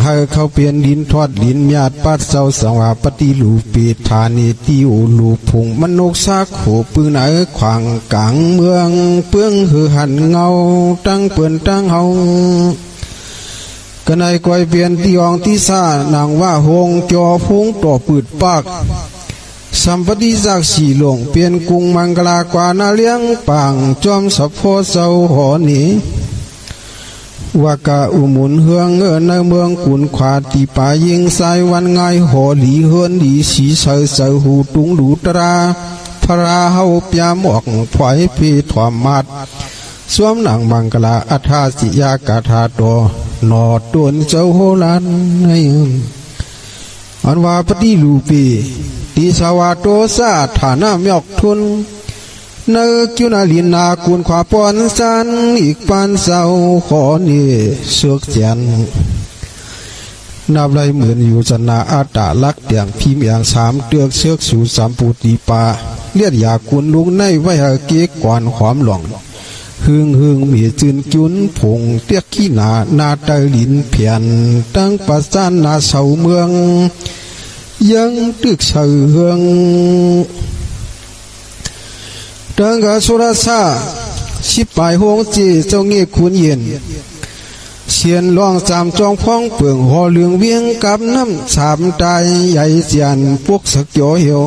ໃຫ້ເຂົາເປັນດິນທອດດິນມຽດ ປັດເຊົາສັງວາປະຕິລູເປທານິຕິໂອໂລພຸງ ມະນົກສາໂຄປຶງໃນຂວາງກາງເມືອງ ເປືອງເຫີຫັນເງົາ ຕັ້ງເປີ້ນຕັ້ງເຮົາ ກະໄນກອຍເປັນຕິອອງຕິສາ ນາງວ່າໂຮງຈໍພຸງຕໍ່ປືດປາກ ສຳປະຕິສັກສີຫຼົງ ເປັນກຸງມັງກະລາກວ່ານາລ້ຽງປາງ ຈອມສະເພາະເຈົ້າຫໍເນ ວ່າກະອຸໝູນເຮືອງເອີ ໃນເມືອງກຸນຂວາ ຕີປາຍິງຊາຍວັນງາຍ ຫໍດີເຮືອນດີສີເສີເສີຫູຕຸງດູຕະລາ ພະລາເຮົາປຽມອອກ ພວາຍເພທອມມາດ ສວມນາງມັງກະລາ ອັດທາສິຍາກາທາຕໍ່ ໜໍ່ຕົນເຈົ້າໂຫລານ ອັນວ່າປະຕິລູເປ ຕິສາວາໂຕສາຖານະມຽກທຸນ ໃນກິວນາລິນນາກຸນຂວາປອນສັນ ອີກປານເຊົາຂໍເນເຊືອກແຈນ ນັບໄລ່ໝື່ນຢູ່ຊະນະ ອັດຕະລັກແດງພິມແອງສາມເຕືອກເຊືອກສູສາມປູຕີປາ ລຽດຢາກຸນລຸງໃນໄວຫະເກກກອນຫອມຫຼອງ ຫຶງຫຶງເມຈືນຈຸນຜົງ ຕຽກຂີ້ໜາໜ້າໃຕ້ລິນແຜ່ນ ຕັ້ງປະສານໜ້າເສົາເມືອງ ຍັງຕຶກໃສ່ເຮືອງ ເຖິງກະສຸລະຊາ ສິບປາຍໂຮງເຈ ເຈົ້າເງກຂຸນເຢັນ ສຽນລອງສາມຈອງພອງເປິງ ຫໍເຫຼືອງວຽງກັບນ້ຳສາມຕາຍ ໃຫຍ່ສຽນປົກສະຈອເຫວ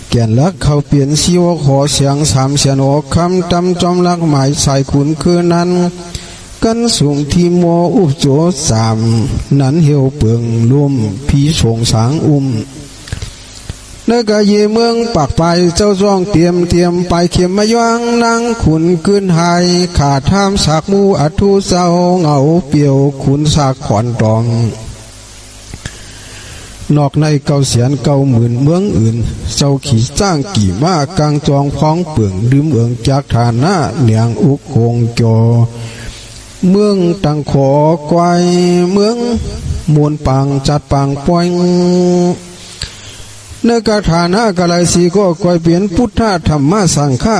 ແກ່ນຫຼັກເຂົ້າເປັນຊີວະຂໍສຽງສາມແສນອອກຄຳ ຕຳຈອມຫຼັກໝາຍສາຍຂຸນຄືນັ້ນ ກັນສູງທີ່ມໍອຸບໂຈສາມ ນັ້ນເຫວເປິງລຸ່ມ ຜີສົງສາງອຸ້ມ ໃນກະເຢເມືອງປາກປາຍ ເຈົ້າຈ້ອງຕຽມຕຽມປາຍເຂັມມາຢ່າງ ນາງຂຸນກືນຫາຍ ຂ້າຖາມສາກໝູ່ອະທຸເຈົ້າ ເຫງົາປ່ຽວຂຸນສາກຂອນຕອງ ນອກໃນເກົ້າແສນເກົ້າໝື່ນເມືອງອື່ນ ເຈົ້າຂີ່ຊ້າງຂີ່ມ້າກາງຈອງພອງເປິງ ດື່ມເອີງຈາກຖານະແໜງອຸກໂຄງຈໍ ເມືອງຕັງຂໍກວາຍ ເມືອງໂມນປາງຈັດປາງປ່ອຍ ໃນກະຖານະກະໄລສີກໍກວາຍເປັນ ພຸດທະ ທຳມະ ສັງຄະ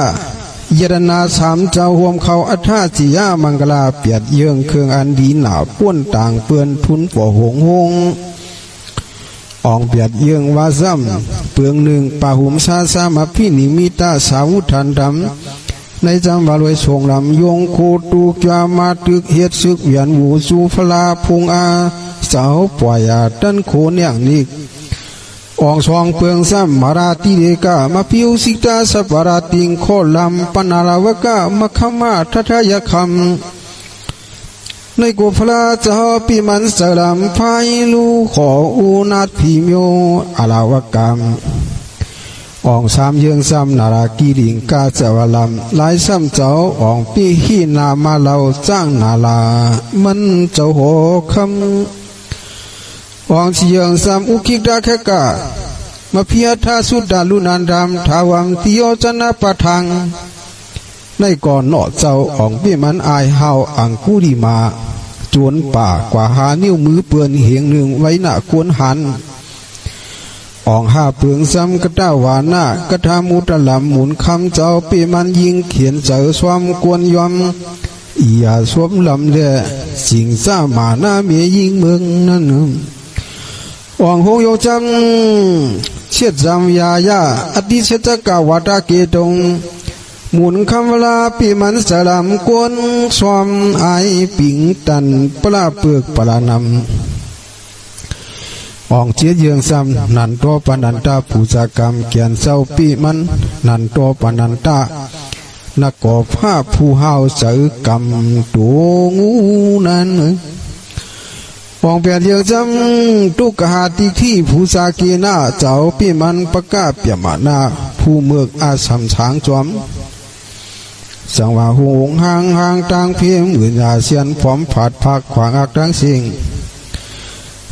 ຍະຕະນາສາມເຈົ້າ ຮ່ວມເຂົ້າອັດທະສິຍາມັງກະລາ ປຽດເຢີ້ງເຄື່ອງອັນດີໜາ ປົນຕ່າງເປື້ອນທຸນປໍຫົງຫົງ ອອງປຽດເຢີ້ງວ່າຊ້ຳ ເປືອງໜຶ່ງປາຫຸມຊາສາມອະພິນິມິຕະສາວຸດທັນດຳ ໃນຈຳວ່າລວຍສົງລຳຍົງໂຄຕູກວາມາຕຶກເຮັດສຶກວຽນຫວູສູ່ພະລາພຸງອາ ສາວປ່ອຍອາຕັນໂຄແນງນິກ ອອງສອງເປືອງຊ້ຳມາລາຕິເດກາ ມະພິວສິກຕາສະປາລາຕິງໂຄລຳ ປະນາລາວະກະ ມະຄະມາທັດທະຍະຄຳ ໃນໂກພະລາເຈົ້າປີມັນສະລຳ ພາຍລູຂໍອູນາດພີມໂຍອາລາວະກຳ ອອງສາມເຢີງຊ້ຳນາລາກິລິງກາຈະວະລຳ ລາຍຊ້ຳເຈົ້າອອງປິຫິນາມາເລົ່າ ຈ້າງນາລາມັນເຈົ້າຫໍຄຳ ອອງສີ່ເຢີງຊ້ຳອຸຄິກຕາແຄກາ ມະພິຍະທາສຸດຕາລຸນານດຳ ທາວັມຕິໂຍຈະນະປະທັງ ໃນກ່ອນເນາະເຈົ້າອອງເປມັນອາຍຫ້າວອັງກຸລິມາ ໂຈນປ່າກວ່າຫ້ານິ້ວມືເປີ້ນເຫງໜຶ່ງໄວ້ໜ້າໂກນຫັນ ອອງຫ້າເປິງຊ້ຳກະຕາວານາ ກະທາມຸດຕະລຳໝູນຄຳເຈົ້າເປມັນຍິງເຂນໃຈຊວມກວນຍອມ ອີຢາຊວມລຳແລ ສິງສາມານາເມຍິງເມືອງນັ້ນ ອອງໂຮງໂຍງຈຳ ເຊດຈຳຢາຢາ ອະຕິເຊດຈະກະວາຕະເກຕົງ ໝູນຄຳວະລາປີມັນສະລຳ ກວນຊວມອາຍປິງຕັນ ປະລາເປິກປະລານຳ ອອງເຈັດເຍືອງຊ້ຳ ນັນໂຕປະນັນຕະ ພູຊາກຳ ແກ່ນເຈົ້າປີມັນ ນັນໂຕປະນັນຕະ ນະກອພາບຜູ້ຫ້າວໃຈກຳໂຕງູນັ້ນ ອອງແປດເຍືອງຊ້ຳ ຕຸກກະຫາຕິກທິ ພູຊາເກນະ ເຈົ້າປີມັນປະກາບປຽມມານາ ຜູ້ເໝິກອາສຳສາງຈອມ ສັງວາຫຸງອົງຫາງຫາງຕ່າງເພມ ອືນອາສຽນພອມຜາດພາກຂວາງອາກຕ່າງສິງ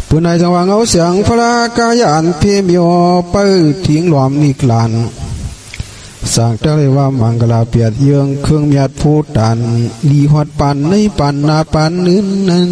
ເປີນໃນຈັງຫວະເງົາສຽງພະລາກາຍານເພມໂຍ ໄປຖິງຫຼອມນິກລານ ສ້າງຕະເລວາມັງກະລາປຽດເຢີອງ ເຄື່ອງມຽດພູຕານ ດີຮອດປານໃນປານໜ້າປານເນີນນັ້ນ